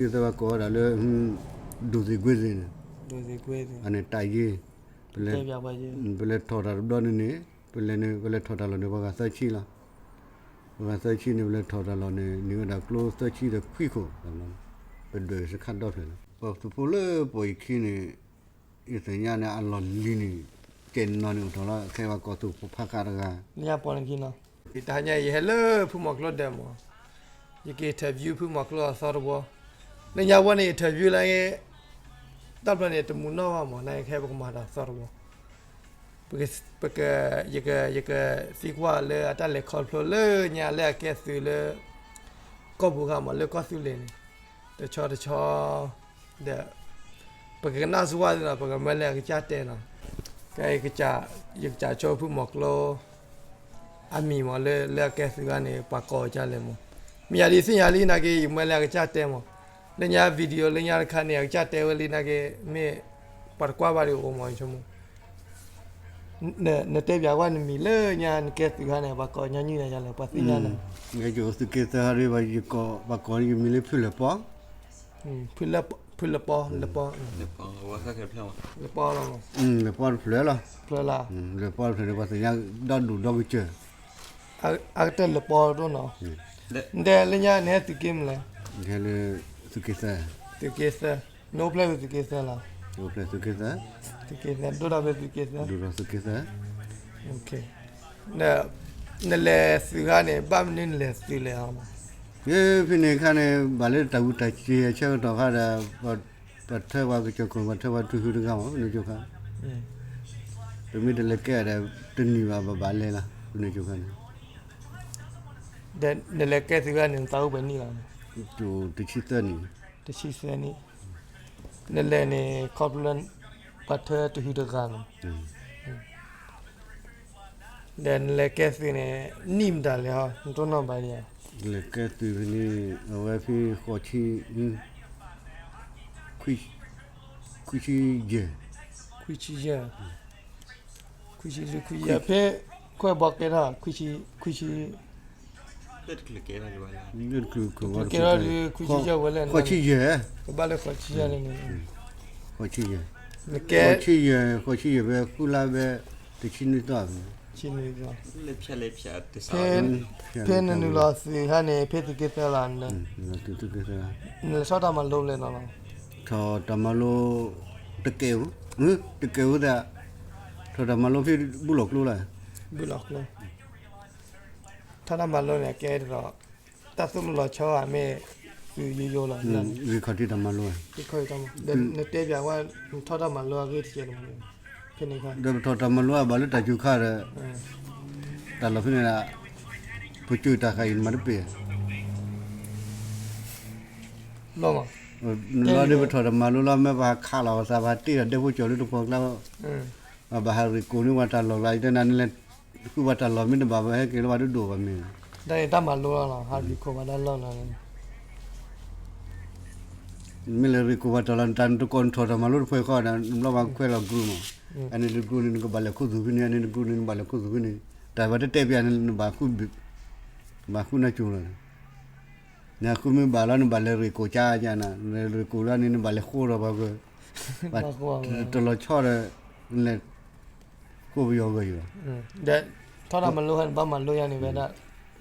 ဒ်သိးပှၤကိးဝဲဒၣ်လၢ ဒိၣ်သ့ၣ်ကွ့သ့ၣ်န့ၣ်, အန့ၣ်တၢ်ယ့, ပလဲၤထီၣ်တၢ်တဘျီန့ၣ်န့ၣ်, ပလဲၤန့ၣ် ပလဲၤထီၣ်တၢ်လီၢ်န့ၣ် ပှၤဂၤသၢဆံလီၤ. ပှၤဂၤသၢဆံန့ၣ် ပလဲၤထီၣ်တၢ်လီၢ်န့ၣ် န့ၢ်ဝဲဒၣ်ကျိသၢဆံဒီးခွံခိၣ်, ပဒွဲၣ်စခါဒီဖျၢၣ်လီၤ. ပသုးဖိလၢပှၤအံၤခံန့ၣ် ယသ့ၣ်ညါန့ၣ် အလီၢ်လံၤန့ၣ် ကဲနီၤန့ၣ်အိၣ်ထီၣ်လီၤ ခဲပှၤကိးသုးဖိဖးခးတဂၤ လၢညါပီန့ၣ်ခံနီၤ, တဟါညါယဟဲလၢဖုမီၤကျိဒဲးမး, ယက interview ဖုမီၤကျိအသီတဝီ, လၢညါဝဲန့ၣ် interview လၢ တၢ်ဖျၢၣ်န့ၣ် တမူနီၢ်ဘၣ်မး နခဲပကမၤတၢ်သီတဝီ, ပက ယကသံကွၢ်လၢအတၢ်လဲၤခီဖျိလၢညါလၢအကဲသုးလၢ ကီၢ်ပူၤဂၤမး လၢကီၢ်သူလ့ၤန့ၣ် တဆီတဆီ ဒီး ပကကနၣ်စ့ၢ်ကီးဒီး ပကမၢလၢအကစၢ်တဲနီၤ, ကဲ ယကစၢ်ဆိဖုမီၤကျိ အမံၤမး လၢ လၢအကဲသုးခါန့ၣ် ပှၤကိးကါလဲၣ်မး, မ့ၢ်ယၤဒ်သ့ၣ်ညါလံနာ်က့ ယမၢလၢအကစၢ်တဲမး, လၢညါ video လၢညါတခါန့ၣ် အကစၢ်တဲဝဲလံနာ်က့ မ့ၢ်ပှၤတကွၢ်ဘၣ်ဒံးအိၣ်မး ဆိကမိၣ် နတဲပၠးဝဲနမံၤလၢညါနကဲသုးခါန့ၣ် ပှၤကိးညီနုၢ်နၤယၤလဲၣ် ပှၤသ့ၣ်ညါနၤ, ယအိၣ်သုးက့သၢဟီဒီး ပှၤကိးယမံၤလၢဖုလၢပီ, ဖုလၢပီ, လၢပီ, လၢပီလီၤ, လၢပီတဖျၢၣ်လီၤ, လၢပီတဖျၢၣ်န့ၣ် ပှၤသ့ၣ်ညါဒီဒူၣ်ဒီကစၢၢ်, အကတၢၢ်လၢပီတဒိၣ်နီၤ, နတဲလၢညါနဟဲသုးက့မနုၤလဲၣ်, သုးက့သၢ, သုးက့သၢ, နအိၣ်ဖျဲၣ်ဖဲသုးက့သၢလီၤ, အိၣ်ဖျဲၣ်သုးက့သၢ, သုးက့သၢ ဒိၣ်ထီၣ်ဖဲသုးက့သၢ, ဒိၣ်ထီၣ်သုးက့သၢ, နလဲၤသုးခါန့ၣ် ဘၣ်မနုၤနလဲၤသုးလဲၣ်အီၤ, ဖဲန့ၣ်အခါန့ၣ် ဘၣ်လၢတၢ်ဝံတၢ်စၢၤဆၢကတီၢ်ခါဒီး ပှၤထၢပှၤကစၢၢ်ခိၣ် ပှၤထၢပှၤထူဟုတဂၤမး ဖဲန့ၣ်ကၠိခါ, ပမ့ၢ်တလဲၤကဲဒီး တနံၤဘၣ်ဘၣ်ဘၣ်လဲၤလီၤ ဖဲန့ၣ်ကၠိခါန့ၣ်, ဒီးနလဲၤကဲသုးခါန့ၣ် နသးအိၣ်ပှဲၤနံၣ်လီၤ, တဆံသၢနံၣ်, တဆံသၢနံၣ်, နလဲၤန့ၣ် ခီဖျိလၢ ပှၤထၢတဟုတဂၤလီၤ, ဒီးနလဲၤကဲသုးန့ၣ် နံၣ်မတၤလဲၣ်ဟီ နတိၢ်နီၣ်ဘၣ်ဒံးဧါ, လဲၤကဲသုးဖဲန့ၣ် အဝဲဖဲဃိးဆံ ခွံဆံယဲၢ်, ခွံဆံယဲၢ်, ခွံဆံယဲၢ်, ဖဲ ခွဲးဘီကဲထီၣ် ခွံဆံ, ခွံဆံ, တကဲထီၣ်ဒုး ခွံဆံယဲၢ်ဝဲလဲၣ်, ဃိးဆံယဲၢ်, ကဘၣ်လၢဃိးဆံယဲၢ်န့ၣ်, ဃိးဆံယဲၢ်, ဃိးဆံယဲၢ်, ဃိးဆံယဲၢ်ဖဲဃုလါဖဲ တဆံနွံသီ ဖဲနနုာ်လီၤသုးခါန့ၣ် ဖဲသုးက့သၢလီၤ, နလဲၤထီၣ်တၢ်မၤလိလဲၣ်နီၤ, ထီၣ်တၢ်မၤလိ တကဲးဧိၤ, တကဲးဧိၤသး, ထီၣ်တၢ်မၤလိဖဲဘူၣ်လီၤကျိလီၤ, ဘူၣ်လီၤကျိ, ထီၣ်တၢ်မၤလိန့ၣ် ကဲဒီး တၢ်သိၣ်လိလီၤဆီဧါ မ့ၢ်သုးယိယိလီၤ, ဂ့ၢ်ခီၣ်ထံးတၢ်မၤလိ, နတဲပၠးဝဲ နထီၣ်တၢ်မၤလိအဂ့ၢ်တကဲးန့ၣ်, ဖဲန့ၣ်အခါ ဒီးပထီၣ်တၢ်မၤလိအဘၣ်လၢတၢ်စူၤခါဒီး တၢ်လီၢ်ဖဲန့ၣ်ဒၣ် ပစိာ်တၢ်ဃာ်အံၤမၤတပ့ၤ, လီၤဒ်ပထီၣ်တၢ်မၤလိလီၤ မ့ၢ်ပဟးခးလီၤပသး ပဟးတ့ၢ်ဒီးဒဲဖိကၠီၤလၢတပှီၢ်ကျါ, ဘၣ်ဟးရ့ၣ်ကိၣ်န့ၢ်ပှၤတၢ်လီၢ်ကျါ ယတဲနၤ နလဲၤဃုပှၤတၢ်လီၢ်မ့ၢ်တဘၣ် ပဟဲက့ၤလၢပှၤဒိၣ်ဒိၣ်ဘၣ်မ့ၢ်, တၢ်မၤလိလီၤ ဟးရ့ၣ်ကိၣ်ပှၤတၢ်လီၢ်လီၤ မ့ၢ်လဲၤရ့ၣ်ကိၣ်ပှၤတၢ်လီၢ် တၢ်နတကိးနထီၣ်တၢ်မၤလိတဖုဃီဒီး နဘျီပှၤခွဲးလီၤ group မး, အန့ၣ်တ group န့ၣ် နကဘၣ်လဲၤခူသူၣ်ဖဲန့ၣ် အန့ၣ်တ group န့ၣ် နဘၣ်လဲၤခူသူၣ်ဖဲန့ၣ်, တၢ်ဘၣ်တတဲပၠးန့ၣ် နဘၣ်ဃုနၢ်ကၠိၤလီၤ, နဃုမ့ၢ်ဘၣ်လီၤ နဘၣ်လဲၤရ့ၣ်ကိၣ်ကၠါကၠါနၤ နလဲၤရ့ၣ်ကိၣ်လီၤန့ၣ် နဘၣ်လဲၤဃိဒီးပှၤဂၢၢ်, တလီၤဆီဒီး နလဲၤ ဃိပယီၤဂၢၢ်ယီၤ, ဒီးထီၣ်တၢ်မၤလိဟဲနဘၣ်မၤလိယါန့ၣ်ဝဲဒၣ်,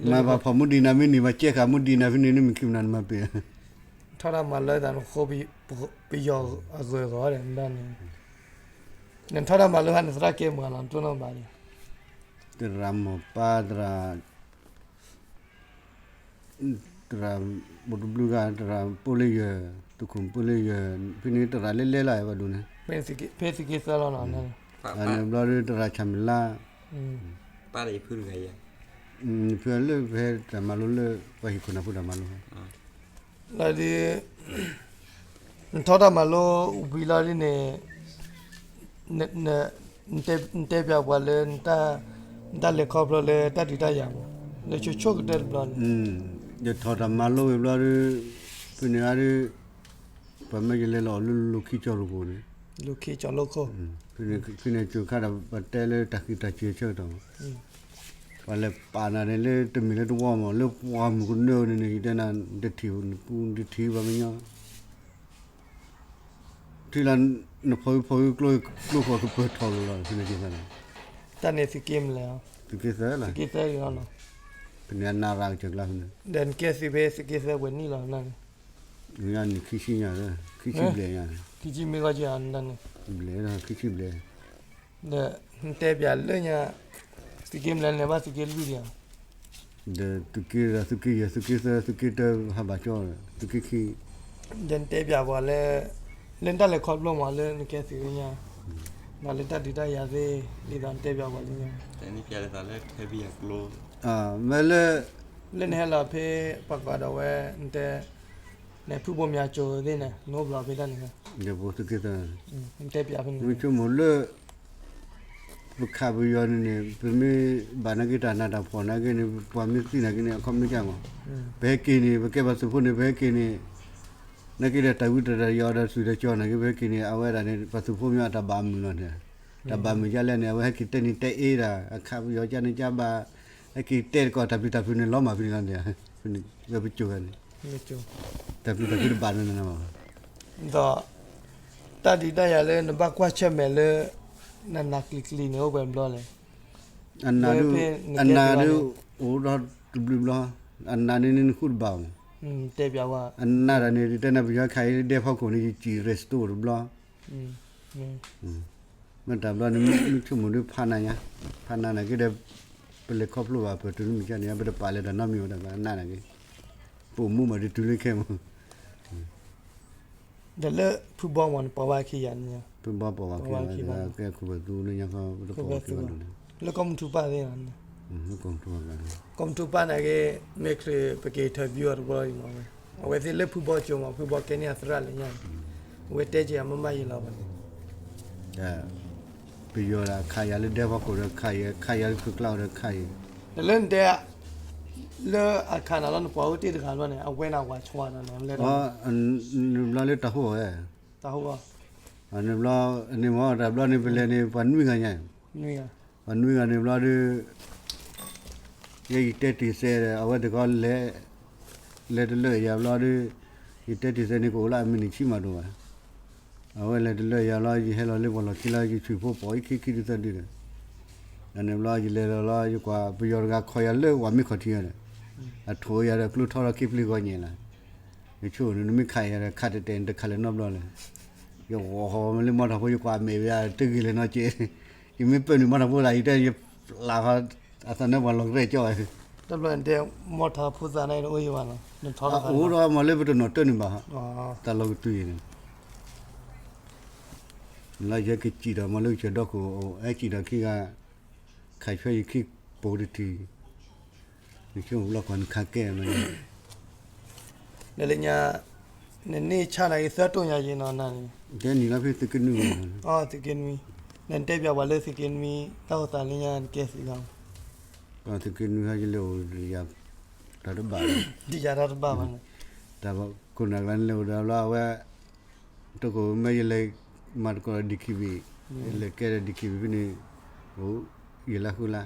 မၤဘၣ်ဖီၣ်မူဒံးနၤမ့ၢ်န့ၢ် ဘၣ်ကဲဃာ်မူဒံးနၤဖဲန့ၣ် နမ့ၢ်ခံမနၤနမၤပ့ၤ, ထီၣ်တၢ်မၤလိသးနဃိပယီၤအဂၢၢ်ဂီၤဒီး နထီၣ်တၢ်မၤလိဟဲနသရၣ်ကဲမုၢ်ဂၤလီၤ နတိၢ်နီၣ်ဘၣ်န့ၣ်, သရၣ်မိၢ်ပၢ်သရၣ် သရၣ်ဘိၣ်တဘျုးဂၤ သရၣ်ပိလ့ယဲၢ် သုးခိၣ်ပိလ့ယဲၢ် ဖဲန့ၣ်သရၣ်လဲလဲလီၤ ဘၣ်ဒိၣ်န့ၣ်, ဖဲသုးက့သၢလီၤနီၤ, ဘျီဒ်သရၣ်ဆၣ်မုၢ်လါ, ဖုလၢဖဲတၢ်မၤလိလၢ ပှၤဟံၣ်ခိၣ်နၢ်ဖိတၢ်မၤလိ, လီၤဒ် နထီၣ်တၢ်မၤလိဝံၤလီၤဒ်န့ၣ် နတဲပၠးပှၤလၢ နတၢ်လဲၤခီဖျိလၢတၢ်ဒုးတၢ်ယၤမး လၢဆိဆိကတၢၢ်တဘျီန့ၣ်, ယထီၣ်တၢ်မၤလိဝံၤဘျီဒီး ဖဲန့ၣ်ဒ် ပှၤမၢယလဲၤလီၤအီၤလၢလိၤခံကၠီၤလိခိၣ်န့ၣ်, ဖဲန့ၣ်ကၠိခါဒီး ပတဲလၢတၢ်ဃံးတၢ်စၢၤဆၢကတီၢ်မး, ပှၤလဲၤပာ်နၤန့ၣ်လၢတမ့ၢ်လၢတဝီမး လၢပှၢ်မုၢ်ကနၢန့ၣ်န့ၣ် ယတဲနၤ တထံၣ်နပူၤ တထံၣ်ပှၤကညီ ထံၣ်လၢ နဖီဖီကျိ ကျိဃိးကပၢၤထီၣ်လီၤလီၤ ဖဲန့ၣ်က့ၤသးန့ၣ်, တၢ်န့ၣ်သုးက့မလဲၣ်, သုးက့သၢလီၤ, သုးက့သၢလီၤနီၤ, ဖဲန့ၣ်အနၢ်ရၤကစၢၢ်ကျါဖဲန့ၣ်, ဒီးနကဲသုးဖဲသုးက့သၢပှဲၤနံၣ်လီၤန့ၣ်, နံၣ်ခံဆံညါ, ခံဆံဘျဲၣ်ညါ, ခံဆံမ့ၢ်ဂီၢ်က့ၤအီၤန့ၣ်, ဘျဲၣ်ခံဆံဘျဲၣ်, ဒီးနတဲပၠးလၢညါ, သုးက့မလဲၣ်န့ၣ်ဘၣ်သုးက့လွံၢ်ဒံးဧါ ဒီးသုးက့ သုးက့ယဲၢ် သုးက့သၢ သုးက့တၢ ဟးဘၣ်ကၠီ သုးက့ခံ, ဒီးနတဲပၠးပှၤလၢ လၢနတၢ်လဲၤခီဖျိမးလၢနကဲသုးညါ, ဒီးလၢတၢ်ဒုးတၢ်ယၤသ့ၣ် ဒ်သိးနတဲပၠးပှၤလၢညါ, မ့ၢ်လၢ လၢနဟဲလီၤဖဲ ပှၤကိးဒီးဝဲ နတဲ နဖုဘိမၠးကၠိသ့ၣ်န့ၣ် နအိၣ်ဘျီဖဲတၢ်န့ၣ်, သုးက့သၢ, နတဲပၠးဖဲန့ၣ်, မ့ၢ်ဆိကမိၣ်လၢ ပခးပယီၤန့ၣ်န့ၣ် ပမ့ၢ်ဘၣ်နာ်က့တၢ်နးတၢ်ဖှီၣ်နာ်က့န့ၣ် ပှၤမ့ၢ်သံနာ်က့န့ၣ် အခီပညီမး, ပဟဲက့ၤန့ၣ် ပကဲပှၤသုးဖိန့ၣ် ပဟဲက့ၤန့ၣ်, နာ်က့ဒီးတၢ်ဝံတၢ်ယိးဒီးသုးဒီးကၠီနာ်က့ ပဟဲက့ၤန့ၣ် အဝဲဒၣ်န့ၣ် ပှၤသုးဖိမ့ၢ်အတၢ်ဘၣ်မုာ်လီၤန့ၣ်, တၢ်ဘၣ်မုာ်ဒ်လဲၣ်န့ၣ် အဝဲဟဲက့ၤတဲန့ၣ်တဲအ့ၣ်ဒၣ် အခးပယီၤကန့ၣ်ကဘၣ်, ဟဲက့ၤတဲတကီၢ်တၢ်ပျံၤတၢ်ဖုးန့ၣ် လီၤမၢ်ဖဲန့ၣ်လီၤန့ၣ်, ဝဲပကၠိဂၤန့ၣ်, တၢ်ပျံၤတၢ်ဖုးတဘၣ်န့ၣ်, ဒီး တၢ်ဒုးတၢ်ယၤလၢနဘၣ်ကွၢ်ဆၢၣ်မဲာ်လၢ နနးကျံၤကျံၤန့ၣ် အိၣ်ပှဲၤဘျီလဲၣ်, အနးဒုး, အနးဒုး အိၣ်ဒီးတဘျုးဘျီ, အနးန့ၣ်န့ၣ်နဃုတဘၣ်မး, တဲပၠးဝဲ, အနးတၢ်န့ၣ် တဲနၤပယီၤခးအံၤဒဲဖီခိၣ်န့ၣ် ယစံၣ် restore တဘျီ, မ့ၢ်တဘျီန့ၣ် မ့ၢ်ဆိကမိၣ်ဒုးဖးနးညါ, ဖးနးနာ်က့ဒီး ပလဲၤခီဖျိဘၣ်ပတုၤမုၢ်ကန့ၣ် ပတပာ်လၢတၢ်နီတမံၤဝဲဒၣ်ဘၣ် အနးနာ်က့, ပအိၣ်မူဘၣ်တတုၤလၢခဲမး ဒီးလၢဖုဘီမး နပိာ်ဘၣ်ခံဂၤန့ၣ်, ဖုဘီပိာ်ဘၣ်ခံဂၤ, ကဲခိၣ်ပသူလၢညါခီ ပတပိာ်ဘၣ်ခံဂၤဒိၣ်န့ၣ်, လၢကီၢ်မုၢ်ထူပၢ်သ့ၣ်, ကီၢ်မုၢ်ထူပၢ်နာ်က့, မ့ၢ်ချုးပက့ၤ interview အီၤတဘျီအံၤမး, အဝဲသ့ၣ်လၢဖုဘီကၠိမး ဖုဘီကဲန့ၢ်အသရၣ်လၢညါန့ၣ်, အဝဲတဲက့ၤအမ့ၢ်မးယံၤလီၤဘၣ်န့ၣ် ပယီၤဒီးခးယၤလၢဒဲဖီခိၣ်ဒီးခးယၤ, ခးယၤလၢခုးကျါဒီးခးယၤ, ဒီးလၢနတဲ လၢအခးနၤလီၤ နပှၤအိၣ်တ့ၢ်တဂၤဘျီန့ၣ် အဝဲန့ၣ်ဝၤဆှီဒီးန့ၣ်, နဘျီလၢတၢ်ဟိၣ်ဝဲ, တၢ်ဟိၣ်, နဘျီန့ၣ်မ့ၢ်တၢ်ဘျီန့ၣ် ပလဲၤန့ၣ် ပှၤနွံဂၤညါ, ပှၤနွံဂၤန့ၣ်ဘျီဒီး ယဲယတဲတ့ၢ်စဲဒီး အဝဲတခီလဲၤ, လဲၤတလၢာ်ယၤဘျီဒီး, ယတဲတ့ၢ်စဲန့ၣ် ကအိၣ်လၢအမံးနံးဆံမးဒိၣ်ဘၣ်, အဝဲလဲၤတလၢာ်ယၤဘျီ ယဟဲလီၤလၢပှၤလီၢ်ခံလီၤ ယဆွံၣ်ဖိပိာ်အံၤခံခံဒုသၢဒုဒီး, န့ၣ်ဘျီယလဲၤလီၤလီၤ ယကွၢ်ပယီၤတဂၤခီယၤလၢဝၤမ့ၢ်ခီၣ်ထံးဒီး, အထိးယၤဒီးကျိထီထီၣ်ခံပျ့ၤဂီၤညဲၣ်လီၤ, ယဆိန့ၣ် နမ့ၢ်ခးယၤဒီး ခးတဲာ်တဲာ်န့ၣ် တခးလၢၤနီတဘျီလဲၣ်, ယဂီၤဃီမ့ၢ်လၢမီထီၣ်ဖိ ယကွၢ်အမဲာ်ဝဲ တဂ့ၤလၢၤနီတစဲး, ယမ့ၢ်ပၢနုာ်မီထီၣ်ဖိသး ယတဲယပျၢ်ဃီ, အသးနၢပှၤလီၢ်ကရဲၣ်ကၠီ, တဘျီတဲ, မီထီၣ်ဖိသးန့ၣ်တအိၣ်ယဘၣ်လီၤ, အိၣ်ဒီးမ့ၢ်လၢပတနီၣ်တၢၢ်န့ၣ်ဘၣ်, တၢ်လီၢ်ကတုၤအံၤန့ၣ်, လၢယဟဲကစံၣ်ဒီးမ့ၢ်လၢကစၢၢ်ဒီခိၣ် ဟဲစံၣ်ဒီးခံဂၤ, ခးဆွဲယခံပိာ်တထံၣ်, ယဆိကမိၣ်ဘျီကွၢ်နခးကဲမး, လၢလၢညါ, နန့ၢ်ဆါနာ်က့သၢတိၢ်ညါယံၤနီၤနၤန့ၣ်, ကဲနံၤလီၤဖဲသုးက့နွံ, သုးက့နွံ, နတဲပၠးပှၤလၢသုးက့နွံ တၢ်အိၣ်သးလၢညါနကဲသုးလီၤ, ပှၤသုးက့နွံဟီ ယလဲၤအိၣ်ဒီးယၤ, တၢ်တဘၣ်, ဒ်ယၤတၢ်တဘၣ်ဘၣ်န့ၣ်, တၢ်ခိၣ်နၢ်ကျါန့ၣ်လဲၤအိၣ်ဒီးဘျီအဝဲ တခိၣ်မ့ၢ်ယလဲၤမၤသကိးဒီး ဒီခံဘ့ၣ်, ယလဲၤကဲဒီး ဒီခံဘ့ၣ် ဖဲန့ၣ်, အိၣ်ယဲၢ်လါဃုလါ,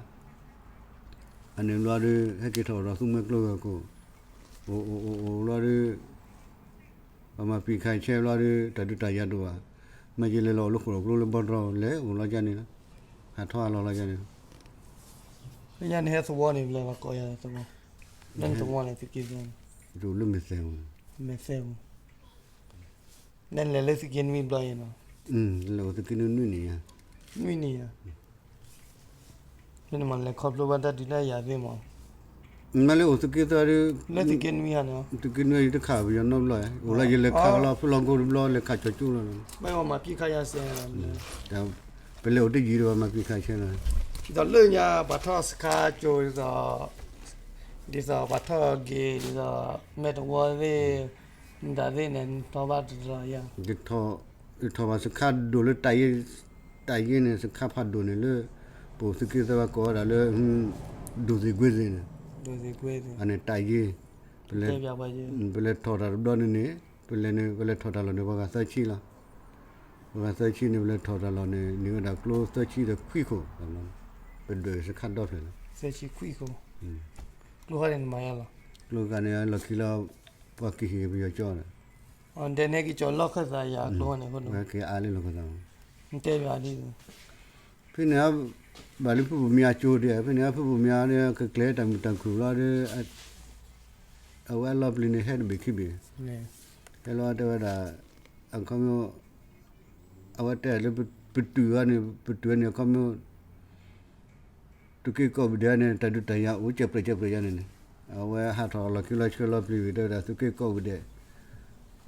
အန့ၣ်ဘျီဒီး ဟဲက့ၤထီၣ်ဒီးသူမှဲကျိဂၤခိၣ်, အိၣ်အိၣ်အိၣ်အိၣ်ဘျီဒီး, ပှၤမၤပံာ်ခါဆဲဘျီဒီး တၢ်ဒုးတၢ်ယၤဒိၣ်ဘၣ်, မ့ၢ်ယလဲၤလီၤအိၣ်လၢဃိၣ်လီၤကျိလၢဘီတြီလဲၤအိၣ်လီၤကန့ၣ်လီၤ, ဟးထီၣ်ဟးလီၤလီၤကန့ၣ်လီၤ, လၢညါန့ၣ်ဟဲသဝီန့ၣ် လဲၤဘၣ်ကိးယၤသဝီ, လၢနသဝီန့ၣ် သုးက့သၢ, ယအိၣ်လၢမဲာ်သဲး, မဲာ်သဲး, နလဲၤလၢသုးက့နွံဘျီယဲၢ်နီၤ, လဲၤအိၣ်သုးက့နွံနွံနံၣ်, နွံနံၣ်ဧါ, လၢနမၤလဲၤခီဖျိဘၣ်တၢ်ဒုးတၢ်ယၤသ့ၣ်မး, မ့ၢ်လၢအိၣ်သုးက့သၢဒီး, လၢသုးက့နွံဧါန့ၣ်, သုးက့နွံယတခးပယီၤနီတဘျီ, အိၣ်လၢယလဲၤခးလီၤဖုလီၤကိတဘျီ လဲၤခးကၠီၤကၠိလီၤ, ဘၣ်မၤပံာ်ခါယၤစဲး, ပလဲၤအိၣ်တယံၤဒီးပှၤမၤပံာ်ခါဆဲလီၤ, ဒ်သိးလၢညါပှၤထီၣ်စခါကၠိၤဒ်သိး, ဒ်သိးပှၤထီၣ်ဂ့ၤဒ်သိး, မဲာ်တဝီသ့ၣ်, မတၤသ့ၣ်န့ၣ် နထီၣ်ဘၣ်တတြီယၤ, ယထီၣ်ဘၣ်စခါဒိၣ်လၢ တၢ်ယ့န့ၣ် စခါဖးဒိၣ်န့ၣ်လၢ, ပအိၣ်သုးက့သၢဘၣ်ကိးဝဲဒၣ်လၢ, ဒိၣ်သ့ၣ်ကွ့သ့ၣ်န့ၣ်, အန့ၣ်တၢ်ယ့, ပလဲၤထီၣ်တၢ်တဘျီန့ၣ်န့ၣ်, ပလဲၤန့ၣ် ပလဲၤထီၣ်တၢ်လီၢ်န့ၣ် ပှၤဂၤသၢဆံလီၤ, ပှၤဂၤသၢဆံန့ၣ် ပလဲၤထီၣ်တၢ်လီၢ်န့ၣ် န့ၢ်ဝဲဒၣ်ကျိသၢဆံဒီးခွံခိၣ်, ပဒွဲၣ်စခါဒီဖျၢၣ်လီၤ, ကျိန့ၣ် လီၢ်ခံလီၤ, ပှၤကဟ့ၣ်ပယီၤကၠီဒီး ဒဲန့ၣ်က့ၤကၠီၤလီၢ်ခၢၣ်သးယၤကျိန့ၣ်, ဝဲက့ၤအါလၢလီၢ်ခၢၣ်သး, တဲဘၣ်ဒ်, ဖဲန့ၣ် ဘၣ်လၢဖုဘိၣ်မံအကၠိဒ်, ဖဲန့ၣ် ဖုဘိၣ်မံန့ၣ် ကကျဲၤတၢ်မုာ်တၢ်ခုၣ်လီၤဒီး အဝဲအလီၤပျံၤန့ၣ် ဟဲတဘ့ၣ်ခံဘ့ၣ်, ဟဲလီၤတဲဝဲဒၣ်, အခီပညီ, အဝဲတဲလၢပတုာ်အီၤန့ၣ်, ပတုာ်အီၤန့ၣ် အခီပညီ သုးက့ကိးပဒဲန့ၣ် တၢ်ဒုးတၢ်ယၤအိၣ်ကဲးပြဲးကဲးပြဲးယါန့ၣ်န့ၣ်, အဝဲဟးထီၣ်လီၢ်ခံလီၤဆှၢလီၤပျံၤဝံၤ တဲဝဲဒၣ် သုးက့ကိးပဒဲ,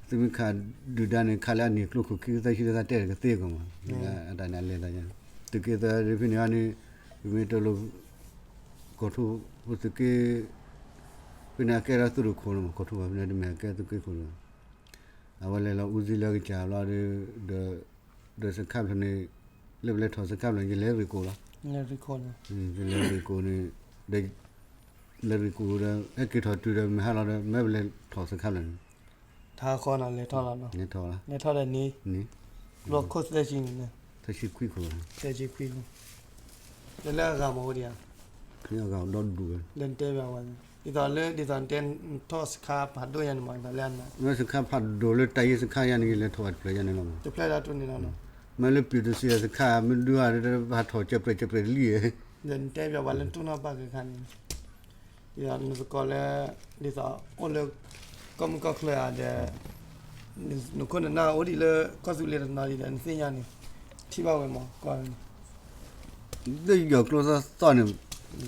သုးမုၢ်ခးဒုၣ်ဒါန့ၣ် ခးလၢအနံၣ်ကျိခိၣ်ခံသၢဆံသၢသၢတဲာ်ကသ့ကီးမး, အတၢ်န့ၣ်အလဲၤသးယါ, သုးက့သၢဖဲန့ၣ်အီၤန့ၣ်, ပမ့ၢ်တလိၣ်, ကီၢ်ထူ, ပသုးက့, ဖဲန့ၣ်အကဲဒီးသုးရ့ၣ်ခိၣ်န့ၣ်မး ကီၢ်ထူဘၣ် ဖဲန့ၣ်တမ့ၢ်အကဲသုးက့ခိၣ်လီၤ အဝဲလဲၤလီၤအူသံလၢကစၢ်ဘျီဒီး, ဒီးစခါဖျၢၣ်န့ၣ်, လၢပလဲၤထီၣ်စခါဖျၢၣ်န့ၣ် ယလဲၤရ့ၣ်ကိၣ်လီၤ, ယလဲၤရ့ၣ်ကိၣ်န့ၣ်, ဒီး, လဲၤရ့ၣ်ကိၣ်ဒီး ဟဲက့ၤထီၣ်တုၤဒီးမုၢ်ဟါလီၤဒီး မ့ၢ်ပလဲၤထီၣ်စခါဖျၢၣ်န့ၣ်, တဟါဃီန့ၣ် လဲၤထီၣ်လီၤ, လဲၤထီၣ်ဒီးန့ၣ်, လီၤခိၣ်သၢဆံန့ၣ်, သၢဆံခွံခိၣ်, သၢဆံခွံခိၣ်, ဒီးလၢအဂၤမ့ၢ်အိၣ်ဒံးဧါ, အဂၤဒီဒူၣ်ဝဲ, ဒီးနတဲဘၣ်ဝဲ, ဒ်သိးလၢဒ်သိးနတဲ, နထီၣ်စခါဖးဒိၣ်ယါန့ၣ်မး ဒ်သိးလၢအနး, လၢစခါဖးဒိၣ်လၢတၢ်ယ့စခါယါန့ၣ် ယလဲၤထီၣ်ဝဲတဖျၢၣ်ယါန့ၣ်လီၤမး, တဖျၢၣ်ဒၣ်တိၢ်န့ၣ်လီၤ, မ့ၢ်လၢပံၣ်တစ့ၣ်စခါ မ့ၢ်ဒုးဧါဒီး ပဟးထီၣ်ကဲးပြဲးကဲးပြဲးတလံၣ်, ဒီးနတဲဘၣ်ဝဲလၢနတူၢ်နီၣ်ဘၣ်က့ၤခါန့ၣ် ဒ်သိးနသကိးလၢ, ဒ်သိးအိၣ်လၢ, ကီၢ်မုၢ်ကီၢ်ချၢဧါဒီး, နခိၣ်နနၢ်အိၣ်ဒံးလၢကီၢ်သူလ့ၤတနီၤဒံးဒီး နသ့ၣ်ညါန့ၣ်, ထံၣ်ဘၣ်ဝဲမးကီၢ်န့ၣ်, လၢယီၤကျိသီသီန့ၣ်,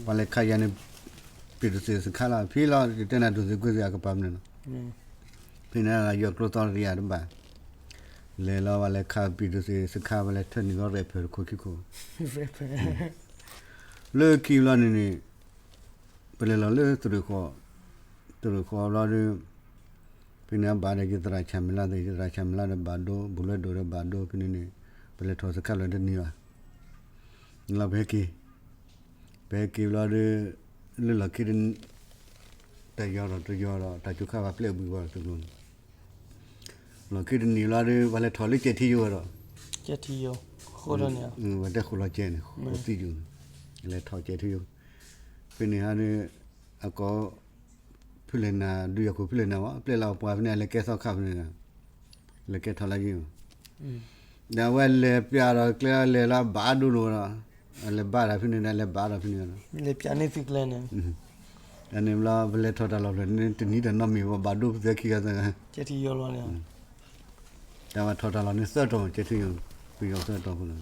ပှၤလဲၤခးယၤန့ၣ်, ပံၣ်တစ့ၣ်စခါလီၤ ဖဲလီၤ ယတဲနၤဒိၣ်သုးကွ့ၢ်သုးအကပၤမနုၤလီၤ, ဖဲန့ၣ်ယီၤကျိသီတယၤတဘၣ်, လဲၤလီၤပှၤလဲၤခးပံၣ်တစ့ၣ်စခါ ပှၤလဲၤထၢနုာ်လီၤရဲၣ်ဖၢၣ်တခိၣ်ခံခိၣ် လၢခံဘျီန့ၣ်န့ၣ်, ပလဲၤလီၤလၢသုးရ့ၣ်ဃီ, သုးရ့ၣ်ဃီဘျီဒီး, ဖဲန့ၣ်အဘၣ်ဒီးယသရၣ်ဆၣ်မဲာ်လါသ့ၣ် ယသရၣ်ဆၣ်မဲာ်လါဒီးဘၣ်ဒိ ဘူးလွဲဒိၣ်ဒီးဘၣ်ဒိ ဖဲန့ၣ်န့ၣ်, ပလဲၤထီၣ်စခါဖျၢၣ်တန့ၢ်ဘၣ်, လီၤပဟဲက့ၤ, ပဟဲက့ၤဘျီဒီး, လၢလီၢ်ခံ တယီၤဒီးတယီၤဒီး တၢ်ကၠိခါဘၣ်ပျဲၢ်ဘှံးဝဲဒီးသုးကျိၤန့ၣ်, လီၢ်ခံတနံၤဘျီဒီး ပှၤလဲၤထီၣ်လၢကဲထံယိၤဝဲဒီး, ကဲထံယိၤ, ပတဲဃိးလီၤကဲန့ၣ် ဃိးသံယိၤန့ၣ်, လဲၤထီၣ်ကဲထံယိၤ, ဖဲန့ၣ်ဟါန့ၣ်, အကိး, ဖုလဲၣ်နၤ ဒုးယၤခိၣ်ဖုလဲၣ်နၤဝဲ ပျဲလၢအပှၤဖဲန့ၣ်လဲၤကဲသီခါဖဲန့ၣ်, လဲၤကဲထီၣ်လၢယိၤ ဒီးအဝဲလဲၤပျးဒီးကျဲလဲၤလၢဘၣ်ဒိလိာ်ဒီး, လဲၤဘၣ်ဒီးဖဲန့ၣ်ဒီး လဲၤဘၣ်ဒီးဖဲန့ၣ်ဒီး, လဲၤပျးန့ၢ်သုကျဲန့ၣ်, အန့ၣ်ဘျီ ပလဲၤထီၣ်တၢ်လီၢ်ဖျၢၣ်န့ၣ် တနံၤဒီးနီတမံၤဘၣ် ဘၣ်ဒိပသဲခံဂၤသၢဂၤ, ကဲထံယိၤလီၤန့ၣ်, တၢ်ဝဲထီၣ်တၢ်လီၢ်န့ၣ်သၢတီၤ ကဲထံယိၤ, ပယီၤသၢတီၤဖိလီၤ,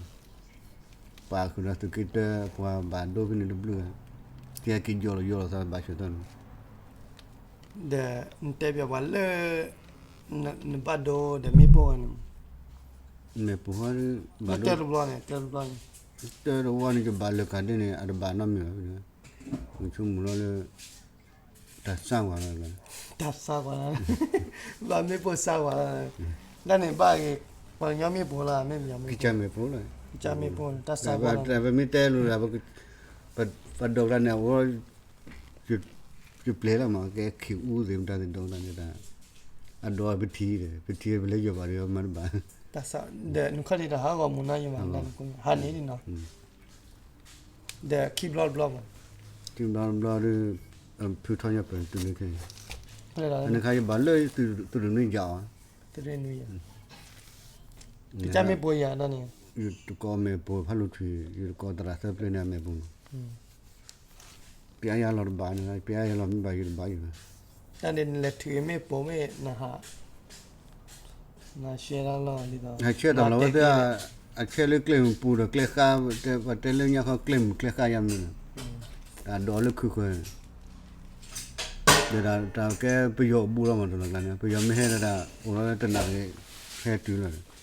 ပာ်ဃုာ်ဒီးသုးက့တၢ ပှၤဘၣ်ဒိဖဲန့ၣ်တဘျုးဂၤ, ကဲက့ၤယီၤလီၤယီၤလီၤသးဘၣ်ဆၣ်သၢန့ၣ် ဒီးနတဲပျးပှၤလၢ နဘၣ်ဒိဒီးမ့ၣ်ပိၢ်ဝဲန့ၣ်, မ့ၣ်ပိၢ်ဟီ, လၢတၢတဘျီန့ၣ်, တၢတဘျီန့ၣ်, တၢတဝီန့ၣ် ယဘၣ်လၢကၤဒ့န့ၣ် အတဘၣ်နီတမံၤဘၣ်, မ့ၢ်ဆိကမိၣ်လီၤလၢ တၢ်စၢ်ဝဲလီၤ, တၢ်စၢ်ဝဲလီၤ, ဘၣ်မ့ၣ်ပိၢ်စၢ်ဝဲလီၤ, ဒ်န့ၣ်ဘၣ်ဂ့ၤ, ပှၤကညီမ့ၣ်ပိၢ်လီၤ, မ့ၢ်ပှၤကညီမ့ၣ်ပိၢ်, ကစၢ်မ့ၣ်ပိၢ်လီၤ, ကစၢ်မ့ၣ်ပိၢ်န့ၣ် တၢ်စၢ်ဝဲလီၤ, ပမ့ၢ်တဲလိာ်သး ပဒိးကဒါန့ၣ် အဝဲ ယပျဲလီၤမး ကဲခံအူသ့ၣ်မတၤသ့ၣ်ဒိးကဒါန့ၣ်, အဒိးပထံၣ်ဒီး ပထံၣ်ပလဲၤယီၤဘၣ်ဒီးမၤတဘၣ်, ဒီးနခီၣ်ထံးတဟးဂီၤမူၤနီၤယမး, ဟးန့ၣ်နီၤ, ဒီးခံဘျီတဘျီမး, ခံဘျီတဘျီဒီး ဖုထီၣ်ညါပၢၢ်တုၤလၢခဲအံၤ, နခါယဘၣ်လၢသုးရ့ၣ်နွံယၤအီၤ, သုးရ့ၣ်နွံယၤ, ကစၢ်မ့ၣ်ပိၢ်ယၤဒ်န့ၣ်, ယတကိးမ့ၣ်ပိၢ်ဖးလူၤထွံၣ် ယတကိးသရၣ်သၢပျဲၢ်န့ၣ်အမ့ၣ်ပိၢ်န့ၣ် ပျးယၤလီၤတဘၣ်န့ၣ် ပျးယၤလီၤမ့ၢ်ဘၣ်ယတဘၣ်ယၤဘၣ်, တၢ်န့ၣ်နလဲၤထုးမ့ၣ်ပိၢ်မ့ၢ်နဟး, နဟးဆှဲတၢ်လီၤဝဲသ့ၣ်, အဆှဲတၢ်လီၤဝဲသ့ၣ်, အဆှဲလၢကျဲမုၢ်ပူၤဒီးကျဲဃါ, ပတဲလၢညါခီကျဲမုၢ်ကျဲဃါယါမနုၤ, အဒိးလၢခုဃၢၤ, ဒီးတၢ်ကဲပယီၤအဘူးလီၤမးတလီၤကျါန့ၣ် ပယီၤမ့ၢ်ဟဲဒီး အိၣ်လီၤတနၣ်ရံၣ် ဟဲတုၤလီၤ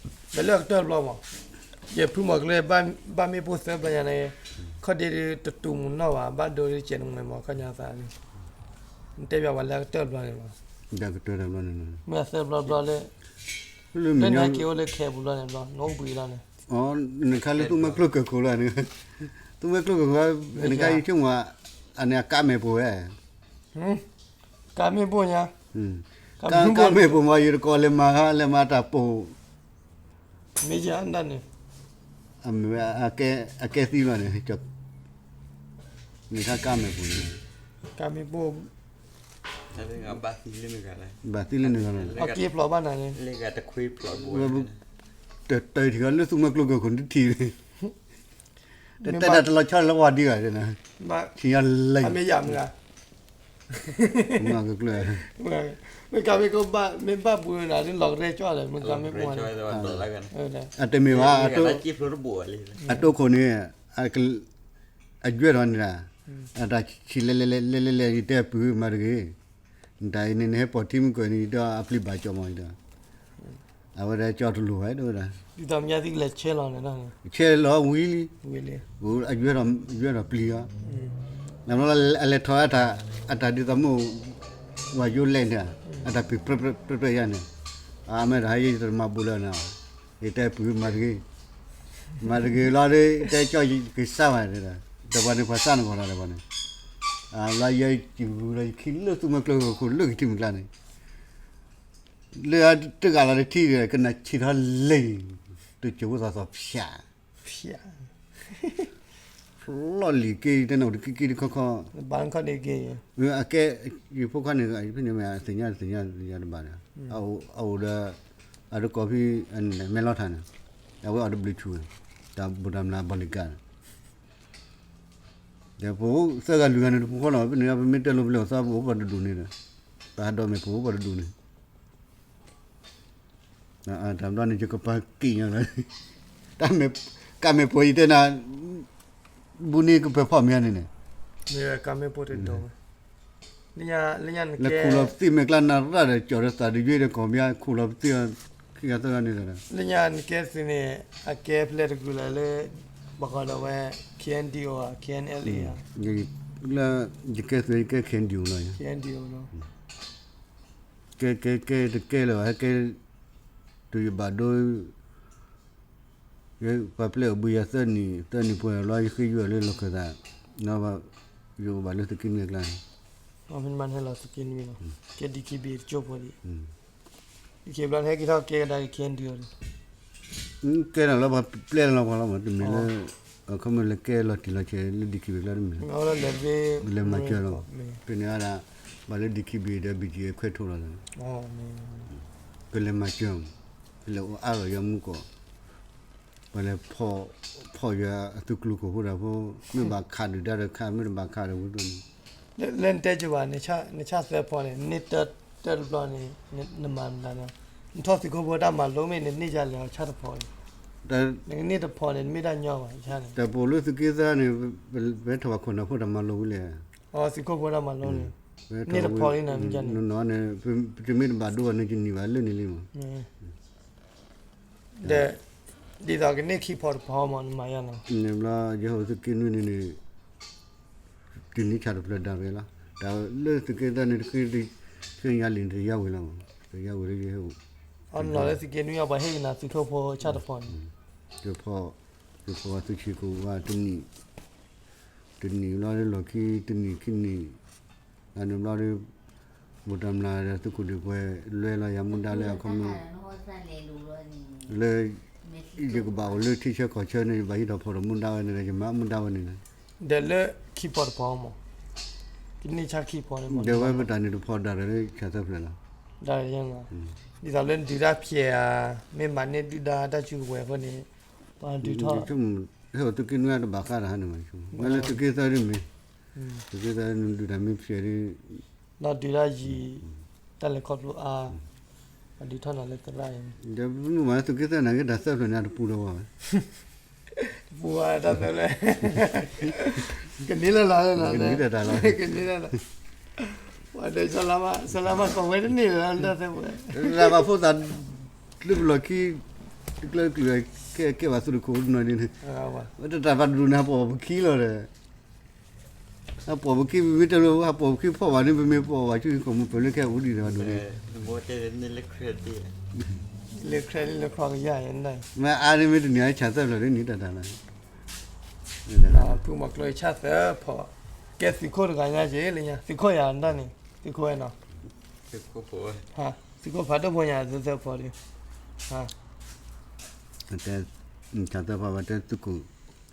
ဒီးလၢအကတၢၢ်တဘျီမး, ယဖုမီၤကျဲ ဘၣ်မ့ၣ်ပိၢ်သၢဘျီညါန့ၣ်, ခီၣ်ဒ့ဒုးတတူၢ်မူၤနီၣ်ဘၣ် ဘၣ်ဒိဒုးစဲးနမှဲမီၤခီၣ်ညါသးန့ၣ်, နတဲပျးပှၤလၢအကတၢၢ်တဘျီန့ၣ်မး, ဒီးကတၢၢ်တဘျီန့ၣ်, မ့ၢ်အသၢဘျီတဘျီလၢ, လၢနဟဲက့ၤအိၣ်လၢခဲပူၤလီၤန့ၣ်ဘျီ နအိၣ်ဘှံးလီၤန့ၣ်, နခါလၢသူမွဲကျိၣ်ကၢၢ်ခိၣ်လီၤ, သူမွဲကျိၣ်ကၢၢ်ခိၣ်, နခါယဆိကမိၣ်, အန့ၣ်အကါမ့ၣ်ပိၢ်ဝဲ ကါမ့ၣ်ပိၢ်ညါ, ကါမ့ၣ်ပိၢ်မး ယတကိးလဲၤမၤ လဲၤမၤတၢ်ပိၢ်, မ့ၢ်ယၤဒ်န့ၣ်, အကဲသံလီၤန့ၣ်, နခါကါမ့ၣ်ပိၢ်န့ၣ်, ကါမ့ၣ်ပိၢ်, ဘၣ်သံလၢနဂၤလီၤ, အက့ဖျိးဘၣ်နၤန့ၣ်, တၢၢ်ထံၣ်အီၤလၢသူမွဲကျိကီၢ်ခိၣ်န့ၣ်တထံၣ်, တတဲဒၣ်တလီၤဆီလၢဝဲဒံးဂၤ, ထံၣ်အီၤလဲၤ, မ့ၢ်ကကျၢၢ်, မ့ၢ်ကမ့ၢ်ကဘၣ်, မ့ၢ်ဘၣ်ပှ့ၤနၤဒ်လီၤကရဲကၠီၣ်လဲၣ်, မ့ၢ်ကမ့ၢ်ပှ့ၤ, အတမ့ၢ်ဘၣ်, အတိၢ်ခိၣ်န့ၣ် အယွဲၢ်ထီၣ်န့ၣ်, အတၢ်ဆံးလဲၤလဲၤလဲၤလဲၤလဲၤ ယတဲပုၢ်မၤတဂ့ၤ, နတၢ်အံၤန့ၣ် နဟဲပိာ်ထံမုၢ်ကီၢ်န့ၣ်ဒီး အပျံၤဘၣ်ကၠီမီၤဒီး, အဝဲဒၣ်ကၠီတလိၣ်ဝဲဒၣ်ဝဲဒၣ်, ဆဲးလီၤဝံၤလံ, အယွဲၢ်ထီၣ်ပျံၤအီၤ, အလဲၤထီၣ်အတၢ်ဒ်သိးမိၢ် ဝၤယိလဲၣ်န့ၣ်, အတၢ်ပံၤပြဲပြဲပြဲယါန့ၣ်, အမ့ၢ်တဟါယတမၤဘူးလၢနၤ, ယတဲပုၢ်မၤတဂ့ၤ, မၤတဂ့ၤလီၤဒီး တဲကၠီယကစၢ်ဝဲ, ဒီးပှၤန့ၣ်ပှၤစၢ်နဂီၢ်လီၤဒီးပှၤန့ၣ်, လီၤယဲယဂုာ်လီၤ ယခံလၢသူမွဲကျိကီၢ်ခိၣ်လၢကထံၣ်မုၢ်ကျါန့ၣ်, လၢတဂၤလီၤတထံၣ်ဒီး ကနၣ်ဆံးထီၣ်လဲၤ, တစိၤဖိသီသီဖၠး ဖျီၣ်လံၤက့ၤ တန့ၣ်အိၣ်တက့ၤက့ၤတခီခီ, အကဲ, ယဖိခွါန့ၣ် ယဖဲန့ၣ်မ့ၢ်သ့ၣ်ညါသ့ၣ်ညါယၤတဘၣ်ဒီး, အအိၣ်ဒီး, အတကိးဖဲ, မဲလီၤထါန့ၣ်, အဝဲအီၤတဘျုးဆူၣ်, တၢ်ဘူးတၢ်မျၢ်ဘီလံၤကါန့ၣ်, ဒီးပအိၣ်သၢဂၤလွံၢ်ဂၤန့ၣ်တပူၤဃီလီၤ, ဖဲန့ၣ်ပမ့ၢ်တဲလိာ်ပလဲၤအီၤသး ပအိၣ်ပှၤတဒူၣ်န့ၣ်ဒီး, ပဟးဒီးမဲာ်ပအိၣ်ပှၤတဒူၣ်န့ၣ် တၢ်ဘျီန့ၣ် ယကပၤက့ၤညါလီၤ, တၢ်မ့ၢ်, ကၢ်မ့ၢ်ပိာ်ယတဲနၤ, ဘူးန့ၢ်ကပၢၤဖီၣ်မ့ၢ်န့ၣ်န့ၣ်, ကၢ်မ့ၢ်ပိာ်တဒိၣ်ဝဲ, လၢခူၣ်လီၤပသံၣ်မဲာ်ကျါနၤရၣ်ဒီး ကၠီၤဒီးသးတယွ့ဒီးကီၢ်ဘၠါ ခူၣ်လီၤပသံၣ်အီၤ, ခံဂၤသၢဂၤန့ၣ်ဒီး, လၢညါနကဲသုးန့ၣ် အကဲဖျဲၣ်တကုၢ်လၢ်လၢ, ဘၣ်ဃးဒီးဝဲ, K N D O ဧါ, K N L A ဧါ, လၢ, ယကဲသုးယကဲ K N D O လီၤ, K N D O လီၤ ကဲကဲကဲတကဲလၢၤဘၣ် ဟဲကဲ, တုၤယဘၣ်ဒိ, ပှၤပျဲၢ်အိၣ်ဘှံးယၤသၢနံၣ် သၢနံၣ်ပှဲၤလီၤ ယဃ့ယွဲၢ်လၢလီၢ်ခၢၣ်သး, ယအိၣ်ဘၣ်လၢသုးက့နွံအကျါန့ၣ်, မ့ၢ်မၤဟဲလီၤသုးက့နွံလီၤ, ကဲ D K B တကၠိဖိဒံး, ယက့ၤဘျီန့ၣ် ဟဲက့ၤထီၣ်ကဲကဒါက့ၤ K N D O န့ၣ်, ကဲထီၣ်လၢပှၤပျဲၢ်လီၤပှၤလီၤမး တမ့ၢ်လၢ, အခီပညီလၢကဲလီၤတံၢ်လီၤဆဲးလၢ D K B ကျါတမ့ၢ်, လဲၤမၤစၢၤလီၤ, ဖဲန့ၣ်ဒၣ်, ဘၣ်လၢ D K B ဒီး B G A ခွဲးထိလီၤ, ပလဲၤမၤစၢၤ, ပလဲၤအိၣ်အါထီၣ်ယွၤမူကီၢ်, ပလဲၤ, ဖီၣ်ယွၤအသုးကျိၤခိၣ်ဖိဒီးဖိ, မ့ၢ်ဘၣ်ခးဒုၣ်ဒါဒီးခး မ့ၢ်တဘၣ်ခးဒီးဝံၤဒိၣ်န့ၣ်, လၢနတဲကဘၣ်န့ၣ် နဆၣ်သၢဖီန့ၣ် နတၢၢ်တဘျီန့ၣ်, နမၤမတၤန့ၣ်, နထီၣ်သုးခိၣ်ဖိတၢ်မၤလိမ့ၢ် နန့ၢ်ယၤလဲၤအီၤဆၣ်တဖီန့ၣ်, နကန့ၢ်တဖီန့ၣ် နမ့ၢ်တၢ်ညီဘၣ်န့ၣ်, တၢ်ပိာ်လၢသုးက့သၢန့ၣ်, ပထီၣ်ဘၣ်ခိၣ်နၢ်ဖိတၢ်မၤလိဝံၤလဲၣ်, သုးခိၣ်ဖိတၢ်မၤလိန့ၣ်, န့ၢ်တဖီလံနၤန့ၣ်, န့ၣ်, ပတမ့ၢ်တဘၣ်ဒိဘၣ်န့ၣ် ယနံၣ်ဘၣ်လၢန့ၣ်လံမး ဒီး, ဒ်သိးကန့ၢ်ခံဖီတဖီမး နမၤယါလီၤ, န့ၣ်ဘျီ, ယဟဲအိၣ်သုးက့နွံန့ၣ်န့ၣ်, တနံၣ်ဆၣ်တဖျၢၣ်ဒၣ်ဝဲလီၤ, တၢ်လၢသုးက့သၢန့ၣ်တဃ့, ဖဲယါလံာ်န့ၣ် တယါဝဲလီၤ, တယါဝဲလၢယဟဲအိၣ်, အနီၢ်လၢသုးက့နွံအပှၤ ဟ့ၣ်ကနၤသုးခိၣ်ဖိဆၣ်တဖီန့ၣ်, ယဖီၣ်, ယဖီၣ်ဝဲသုးဆံးကိၣ်ဝါတနံၣ်, တနံၣ်ဘျီလၢလီၢ်ခံ တနံၣ်ခံနံၣ်, အန့ၣ်ဘျီဒီး, ဘူးတၢ်မျၢ်ဒီးသုးခိၣ်ဒုးပှဲၤ, လွဲလီၤယၤမူဒါလၢအခီပညီ, လၢ, ယကဘၣ်အိၣ်လၢထံဆၢကီၢ်ဆၢန့ၣ် ယဘၣ်ဟံးထီၣ်ဖီၣ်ဒီးမူဒါဝဲန့ၣ်ဒီး ယမၤမူဒါဝဲန့ၣ်လီၤ, ဒီးလၢခံဖီတဖီမး, ကန့ၢ်ဆၣ်ခံဖီန့ၣ်မး, ဒီးဝဲပတၢ်န့ၣ်တဖီဒၣ်ဒီးလၢဆၣ်သၢဖျၢၣ်လီၤ, ဒ်သိးလၢနဒုးတၢ်ဖျဲးဧါ, မ့ၢ်မၤန့ၢ်ဒုၣ်ဒါတၢ်စုကဝဲၤအဃိန့ၣ်, ပှၤဒုးထီၣ်, ဟဲအိၣ်သုးက့နွံတဘၣ်ဃးတၢ်ဟါန့ၣ်မး, မ့ၢ်လၢသုးက့သၢဒ်မ့ၢ်, သုးက့သၢနဒုးတၢ်မ့ၢ်ဖျဲးဒီး လီၤဒုးတၢ်ယံၤ, တၢ်လဲၤခီဖျိအါ, ပှၤဒုးထီၣ်နၤလၢသရၣ်အံၤ, ဒီးမ့ၢ်မၤသုးက့သၢန့ၣ်က့ၤ တၢ်သၢဖျၢၣ်န့ၣ် အတပူၤဒီးဝဲ, တပူၤဝဲတၢ်သၢဖျၢၣ်, ကန့ၢ်လၢလီၤ, ကန့ၢ်လၢလီၤ, ပှၤဒီး ဆလါမး ဆလါမးကီၢ်ဝဲတန့ၢ်လၢၤ တၢ်သၢဖျၢၣ်, ရၤဘၣ်ဖိသၣ်, လၢပလီၢ်ခံ, တကျၢတကျုာ်, ကဲကဲဘၣ်သုးတခိၣ်နီၢ်ဒ်န့ၣ်, ဝဲတတၢ်ဘၣ်တဒူၣ်န့ၣ် ဟးပိာ်ပခံလီၤဒီး ဟးပိာ်ပခံ ပမ့ၢ်တဲလၢ ဟးပိာ်ပခံဖီၣ်ဘၣ်န့ၣ် ပမ့ၢ်ပိာ်ဘၣ်ဆူဟံၣ်ခိၣ်မူပၢၤလၢခဲအူဒံးဒီးဘၣ်ဒိၣ်န့ၣ်, လၢခရံာ်လၢခရံာ်ကယၤ, မ့ၢ်အါန့ၣ်မ့ၢ်တနံၤအဆၣ်သၢဖျၢၣ်လၢနံၤတၢ်တၢ်လီၤ, ဖုမီၤကျိဆၣ်သၢဖီ, ကဲသုးခိၣ်တဂၤညါက့ၤလၢညါ သုးခိၣ်ယၤဒၣ်န့ၣ် သုးခိၣ်ဝဲနီၤ, သုးခိၣ်ဖးဒိၣ်ဖိညါသၢသၢဖီဒီး, ဆၣ်သၢဖီဘၣ်တဲသုးခိၣ်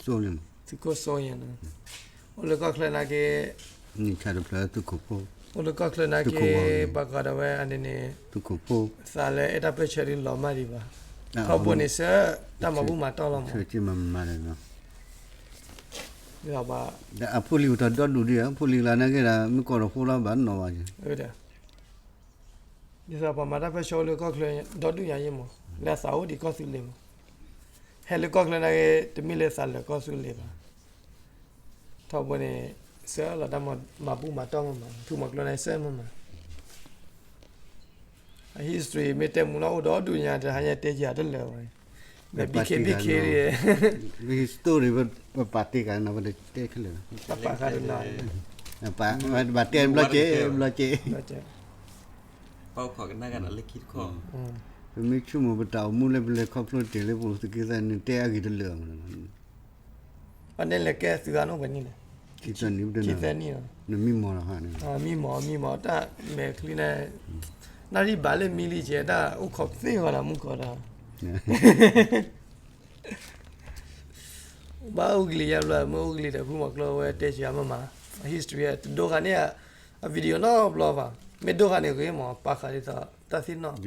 စိလံမး, သုးခိၣ်စိယၤန့ၣ်, အိၣ်လၢကီၢ်ချၢနာ်က့, နံၣ်ဆၣ်တဖျၢၣ်သုးခိၣ်ဖိ အိၣ်လၢကီၢ်ချၢနာ်က့ ပှၤကိးဒၣ်ဝဲအန့ၣ်န့ၣ် သးလၢအဲၣ်တၢ်ပၢၢ်ဆၢဒ်လီၤမၢ်ဒံးဘၣ်. ထီဘိန့ၣ်စ့ၢ် တၢ်မၤဘူၣ်မၤတီၢ်လီၤမး. အဖိလံၤအိၣ်တၢ်ဒီဒူၣ်ဒံးဧါ, ဖိလံၤလၢနာ်က့ဒီး မ့ၢ်ကိးဒီးဖိလီၤဘၣ်နီၤဘၣ်. ဒ်သိးပှၤမၤတၢ်ပၢၢ်ဆၢအိၣ်လၢကီၢ်ချၢ ဒီဒူၣ်ညါယံမး လၢအသးအိၣ်ဒံးကီၢ်သူလ့ၤမး. ဟဲလၢကီၢ်ချၢနာ်က့ တမ့ၢ်လၢသးလၢာ်ကီၢ်သူလ့ၤဘၣ်. ထီဘိန့ၣ် စၢလီၤတၢ်မၤဘူၣ်မၤတီၢ်မးမး ဖုမီၤကျိန့ၣ်စၢမးမး. အ history မ့ၢ်တဲမူလၢအိၣ်ဒီဒူၣ်ညါ တဟါညါတဲက့ၤတလၢာ်ဝဲ, မ့ၢ် ဘံခ့ဘံခ့ history ပပာ်တ့ၢ်ကၤနီၤ ပတတဲခဲလၢာ်, ပပာ်ဃာ်တနီၤ, ပဘၣ်တဲဘျီက့ၤ ဘျီက့ၤ ပမ့ၢ်ဆိကမိၣ်ပတၢ်အိၣ်မူလၢပလဲၤခီဖျိတ့ၢ်လၢပအိၣ်သကိးသးန့ၣ် တဲအဂ့ၢ်တလၢာ်မး. အန့ၣ်လဲၤကဲသုးဂၤနီၣ်ပှဲၤနံၣ်လဲၣ်, ခံသၢနံၣ်, နမံမီၢ်လီၤ, မံမီၢ် မံမီၢ်တၢ်မဲာ်ချံန့ၣ်, နၣ်ရံၣ်ဘၣ်လၢမံလံကဲ တၢ်အိၣ်ခိးသ့ဂီၤလၢမူကီးဒီး ဘၣ်အိၣ်ကလံၤယါဘျီ မ့ၢ်အိၣ်ကလံၤဒီး ဖုမီၤကျိဝဲတဲက့ၤမးမး, history တဒိဃာ်န့ၢ်အ video နီတဘျီဘၣ်, မ့ၢ်ဒိဃာ်န့ၢ်ဂ့ၤမး ပာ်ဃာ်ဒ်သိးတၢ်သ့ၣ်နီၣ်,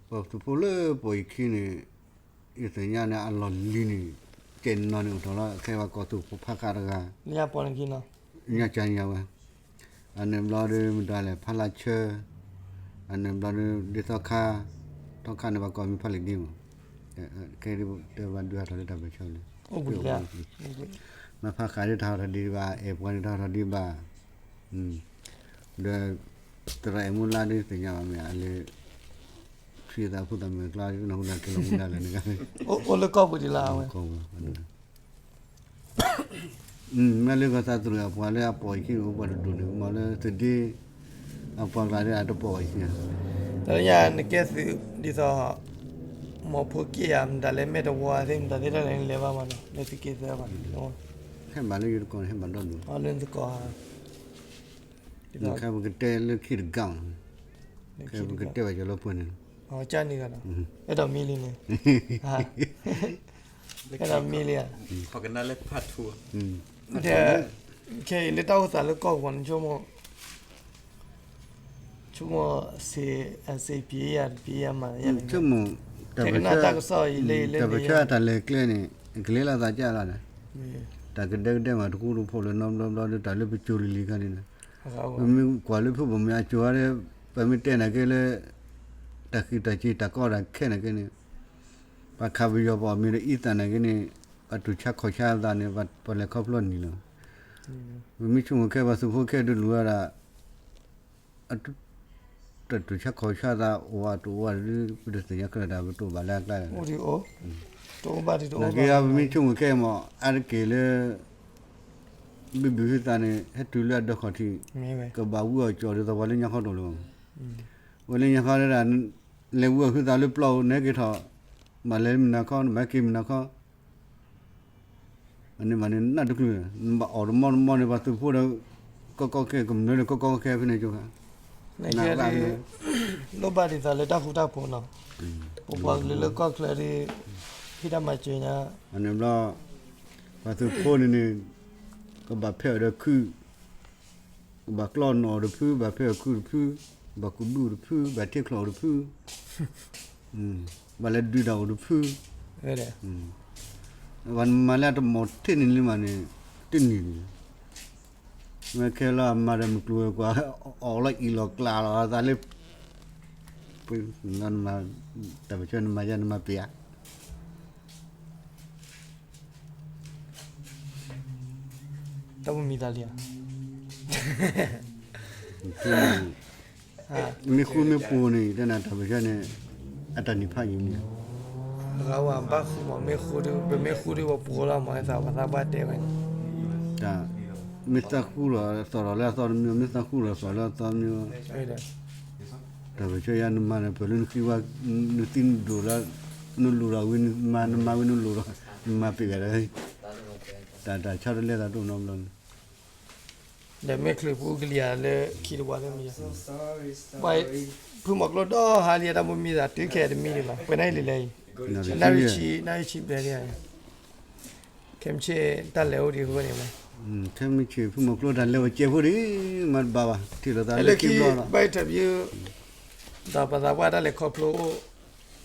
ပှၤသုးဖိလၢပှၤအံၤခံန့ၣ် ယသ့ၣ်ညါန့ၣ် အလီၢ်လံၤန့ၣ် ကဲနီၤန့ၣ်အိၣ်ထီၣ်လီၤ ခဲပှၤကိးသုးဖိဖးဃာ်တဂၤ, ညါကၢ်ညါဝဲ, အန့ၣ်ဘျီဒီး မတၤလဲၣ် ဖးလါဆၢ, အန့ၣ်ဘျီဒီး ဒ်သီခါ, သီခါန့ၣ် ပှၤကိးမံၤဖးလံာ်ဒ့မး, ခဲဒ်တဲဘၣ်ဒုးဟးထီၣ်လၢတၢ်ပၢၢ်ဆၢလံ, မ့ၢ်ဖးဃာ်ဒ်တၢ်ဟးထီၣ်ဒံးဘၣ် အဲၣ်ပှၤဒ်တၢ်ဟးထီၣ်ဒံးဘၣ် ဒီး သရၣ်အဲၣ်မူလါဒ်သ့ၣ်ညါဘၣ်မ့ၢ် အလဲၤ ထွံၣ်သးဖိသးမုၣ်ကျါ နၢ်ဟူလၢကဲလီၤမူဒါလၢနဂၤ, အိၣ်လၢကီၢ်ပူၤဒံးလၢအဝဲ, မ့ၢ်လၢကီၢ်သးတရံးအပှၤလၢအပိာ်အခံန့ၣ် အိၣ်ပှၤတဒူၣ်န့ၣ် မ့ၢ်လၢသုးဒ့ အပှၤကျါဒ်အတပိာ်အခံ, တၢ်လၢညါနကဲသုးဒ်သိး မိၢ်ဖိက့ၢ်ယၤ မတၤလဲၣ် မဲာ်တဝါသ့ၣ် မတၤသ့ၣ်တၢ်လဲၣ်နလဲၤဘၣ်မးနီၤ လၢသုးက့သၢဘၣ်, ဟဲဘၣ်လၢယတကိးန့ၣ် ဟဲဘၣ်ဒီဒူၣ်, လၢနသကိး ခဲပကတဲလၢခံတဂၤမး, ခဲပကတဲဘၣ်ကၠီၤလီၤပှဲၤန့ၣ်, ကန့ၣ်ဂၤဒီး အဲၣ်ဒိးမံလံန့ၣ်, အဲၣ်ဒိးမံလံဧါ, ဒီး ခဲအံၤလၢတၢ်အိၣ်သးလၢကီၢ်ပူၤန့ၣ် ဆိကမိၣ် ဆိကမိၣ် စ့ပံယၤ ပံယၤမး ဆိကမိၣ် တၢ်ပၢၢ်ဆၢ တၢ်ပၢၢ်ဆၢအတၢ်လဲၤကျဲန့ၣ် ကလဲၤလၢသးကၢ်လီၤန့ၣ်, တၢ်ကဒဲကဒဲမး တဃူတဖိးလၢၤနီတဘျီဘျီဒီး တၢ်လၢပစိၤလံၤလံၤခါန့ၣ်, ပမ့ၢ်ကွၢ်လၢဖုဘိၣ်မ့ၢ်အစိၤဧါဒီး ပမ့ၢ်တဲနာ်က့လၢ တၢ်ဃံးတၢ်စ့ၤတၢ်ကီတၢ်ခဲနာ်က့န့ၣ် ပှၤခးပယီၤပှၤအီၣ်မ့ၤဒီးအံသးနာ်က့န့ၣ် ပှၤတူၢ်ဆါခီၣ်ဆါအသးန့ၣ် ပှၤလဲၤခီဖျိနံၤလီၤ. ပမ့ၢ်ဆိကမိၣ်ခဲပှၤသုးဖိခဲဒုးလူၤဝဲဒၣ် တၢ်တူၢ်ဆါခီၣ်ဆါသးအိၣ်ဝဲတအိၣ်ဝဲဒီး ပတသ့ၣ်ညါခဲလၢာ်တၢ်ပတိၢ်ဘၣ်လၢအကျါ, နာ်က့ပမ့ၢ်ဆိကမိၣ်ခဲမး အါတက့ၢ်လၢ ဘုဘုဟုသးန့ၣ် ဟဲတုၤလၢအဒၢးခီၣ်ထံး ကဘၣ်ဝံအီၣ်ကၠီၣ်ဒ်သိးပှၤလၢညါခီတအိၣ်လၢၤဘၣ်, ဝဲလၢညါခီဒၣ် လဲၤဝံအီၣ်ဟုသးလၢပျီဧိၤ နဟဲက့ၤထီၣ် ဘၣ်လဲၤမုၢ်နၤခီ နဘၣ်ဟဲက့ၤမုၢ်နၤခီ အန့ၣ်ဘၣ်န့ၣ် နၢ်တချုး နဘၣ်အီၣ်တမီတမီန့ၣ် ပှၤသုးဖိဒီး ကီကီခဲ ကမျၢၢ်ဒီးကီကီခဲဖဲန့ၣ်ကၠိခါ, လိၣ်ဘၣ်ဒ်သိးလၢတၢ်ဃူတၢ်ဖိးနီၤ, ပပှၤကလုာ်လၢကီၢ်ချၢဒီး ဟံးတၢ်မၤစၢၤညါ, အန့ၣ်ဘျီ ပှၤသုးဖိန့ၣ်န့ၣ် ကဘၣ်ဖဲအီၤဒီးခု ကဘၣ်ကျီနီၣ်အီၤတဖု ဘၣ်ဖဲအီၤခုတဖု, ဘၣ်ကူးဘုၣ်တဖု ဘၣ်ထံချီၣ်အီၤတဖု, ဘၣ်လဲၤဒုးတၢ်အိၣ်တဖု, ပှၤနမၤလၢအတမီၤထဲန့ၣ်လံမးန့ၣ် တန့ၢ်ဒံး, မ့ၢ်ခဲလၢာ်အမၤဒီးမုၢ်ကျိၤဝဲၤကွာ် အီၣ်လီၤအံၣ်လီၤကျးလီၤအသးလၢ တၢ်ပၢၢ်ဆၢနမၤယါနမၤပျံၤဧါ တၢ်ပမံၤသးလံဧါ, မ့ၢ်ဃူမ့ၢ်ပူၤန့ၣ် တၢ်နတၢ်ပၢၢ်ဆၢန့ၣ် အတၢ်န့ၢ်ဖးယံၤန့ၣ်, ဘၣ်ဃူမး မ့ၢ်ဃူဒီး ပမ့ၢ်ဃူဒီးပပူၤလီၤမး သးပှၤသးပှၢ်တဲဝဲန့ၣ်, တၢ် မ့ၢ်သးဃူလီၤသီၣ်ဒီးလၢအသီတမံၤ မ့ၢ်သးဃူလီၤသီၣ်လၢအသီတမံၤ, တၢ်ပၢၢ်ဆၢယါနမၤန့ၣ် ပၢၢ်လၢနဃံဝါ နသံနဒိၣ်လၢ နလိၣ်လီၤဝံၤနမၤ နမၤဝံၤနလိၣ်လီၤ နမၤပ့ၤဂၤဒီး တၢ်တၢ်ဆါတလဲသးဒိၣ်နီတဘျီန့ၣ်, ဒီးမ့ၢ်ချုးပူကလံၤဧါလၢခံတဝါလၢမံၤ, ဖုမီၤကျိဒီဟါလံတၢ်မိၢ်မံသးတုၤခဲတမံၤဒံးဘၣ် ပှဲၤနၣ်ရံၣ်လံလဲၣ်အံၤ, နၣ်ရံၣ်ဆံ နၣ်ရံၣ်ဆံဘျဲၣ်လံဧါအံၤ, ခဲမုၢ်ဆ့ၣ်တၢ်လဲၤအိၣ်ဒံးအဃိန့ၣ်မး ထဲမ့ၢ်ဆံးဖုမီၤကျိတၢ်လဲၤဝဲကဲဖိဒံး မၤတဘၣ်ဘၣ် ထံၣ်လိာ်သးလၢခံဘျီလီၤ. ဘၣ် interview ဒီးပသးပှၢ်တၢ်လဲၤခီဖျိ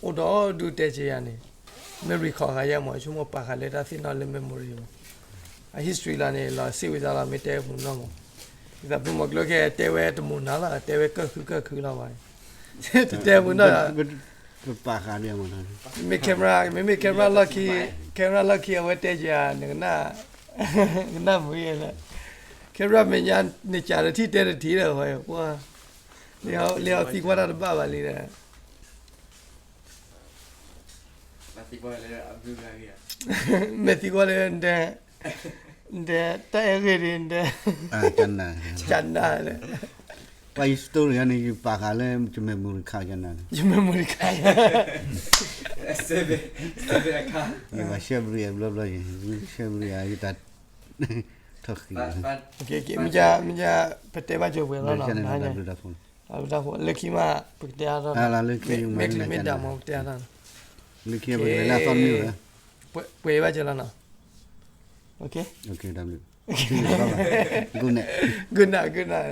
အိၣ်ဒီးဒုးတဲက့ၤယၤန့ၣ် မ့ၢ် record ဃာ်ယဲမး ဆိကမိၣ်ပာ်ဃာ်လၢတၢ်သ့ၣ်နီၣ်လၢ memory မး. အ history လီၤန့ၣ် လီၤစ့ၢ်ဝံၤသးလီၤ မ့ၢ်တဲမုာ်နီၢ်မး. ဒ်သိးဖုမီၤကျိခဲတဲဝဲတမုာ်နီၢ်လီၤ တဲဝဲကၢၢ်ခုကၢၢ်ခုလီၤဘၣ်. တတဲမုာ်နီၢ် ပပာ်ဃာ်ဒ်မး မ့မ့ၢ် camera မ့မ့ၢ် camera လီၢ်ခံ camera လီၢ်ခံအဝဲတဲက့ၤဧါ နကနၣ် ကနၣ်မုာ်လၢ camera မဲာ်ညါ နကးတထံၣ်တဲတထံၣ်ဒီး ပှၤ လၢအသံကွၢ်တၢ်တဘၣ်ဘၣ်လံဒီး မ့ၢ်သံကွၢ်လၢ နတဲ တၢ်အဲၣ်ဂ့ၢ်ဒ် နတဲ ကနၣ် ပှၤယ story န့ၣ် ယပာ်ဃာ်လၢ ယ memory card ကနၣ် ယ memory card ယဘၣ် share ဘြံၤအဘျီဘျီ ယ share ဘြံၤအတၢ် ထီၣ်ဃံး မ့ၢ် ပတဲဘၣ်ကၠိပှဲၤလီၤနီၤ လၢခံမး ပကတဲအါထီၣ် လၢခံမ့ၢ်ဒၣ်မ့ၢ်ပတဲအါထီၣ် လၢခံပကလဲၤလၢအသီတမံၤ ပှဲၤဘၣ်ကၠိလီၤနီၤ good night good night